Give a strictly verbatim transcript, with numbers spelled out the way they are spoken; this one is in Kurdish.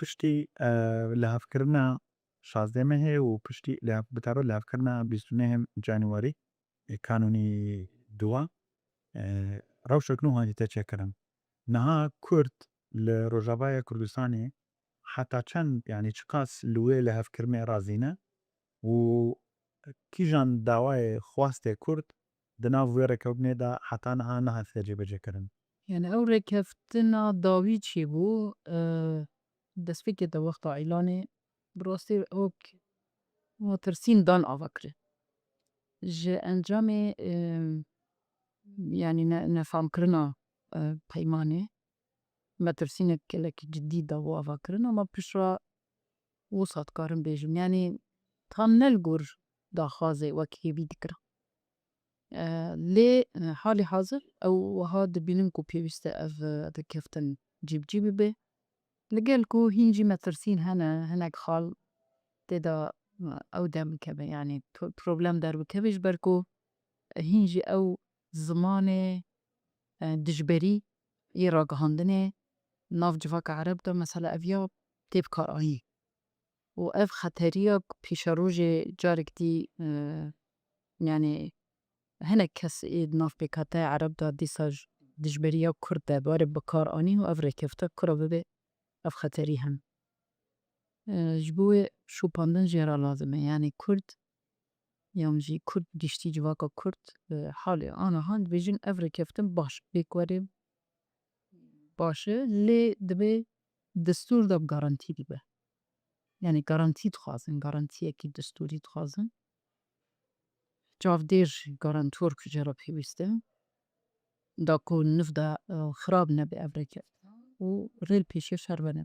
piştî, e, lihevkirina şazdeh mehê û piştî lihev-, bi taybet lihevkirina bîst û nehê Canwarî, e, kanûnî dua, e, rewşek nû hatî te çêkirin. Niha Kurd li Rojavaya Kurdistanê heta çend, yanî çiqas li wê lihevkirinê razî ne û kîjan dawayê xwestê Kurd di nav wê rêkeftinê de heta niha nehatiye cêbecêkirin? Yani ew rêkeftina dawî çêbû, e, destpêkê de wexta îlanê bi rastî ok metirsîn dan ava kirin. Ji encamê, e, yani ne-, nefamkirina, e, peymanê metirsînek gelekî cidî da bû ava kirin, ama piştre wisa dikarim bêjim. Yani tam ne li gor daxwazê wek hêvî dikirin. E, lê, e, halî hazir ew wiha dibînin ku pêwîst e ev, e, rêkeftin cîbicî bibe. Li gel ku hîn jî metirsîn hene, hinek xal tê de, e, ew derbikeve, yani p-, problem derbikeve ji ber ku hîn jî ew zimanê, e, dijberî yê ragihandinê nav civaka Ereb de mesela ev ya tê bikaranîn. Û ev xeteriya pîşerojê carek dî, e, yani hinek kes ê di nav pêkhateyê Ereb de dîsa ji dijberiya Kurd de bare bikar anîn û ev rêkefte kura bibe ev xeterî hene. E, ji bo wê şopandin jê re lazim e. Yani Kurd, yan jî Kurd giştî civaka Kurd, e, halê ana han dibêjin ev rêkeftin baş bê ku were baş e, lê dibê destûr de bi garantî dibe. Yani garantî dixwazin, garantiyekî destûrî dixwazin. Çavdêr garantor ku jê re pêwîst e. Da ku niv de, e, xirab nebe ev rêkeftin û rê li pêşiya şer vene.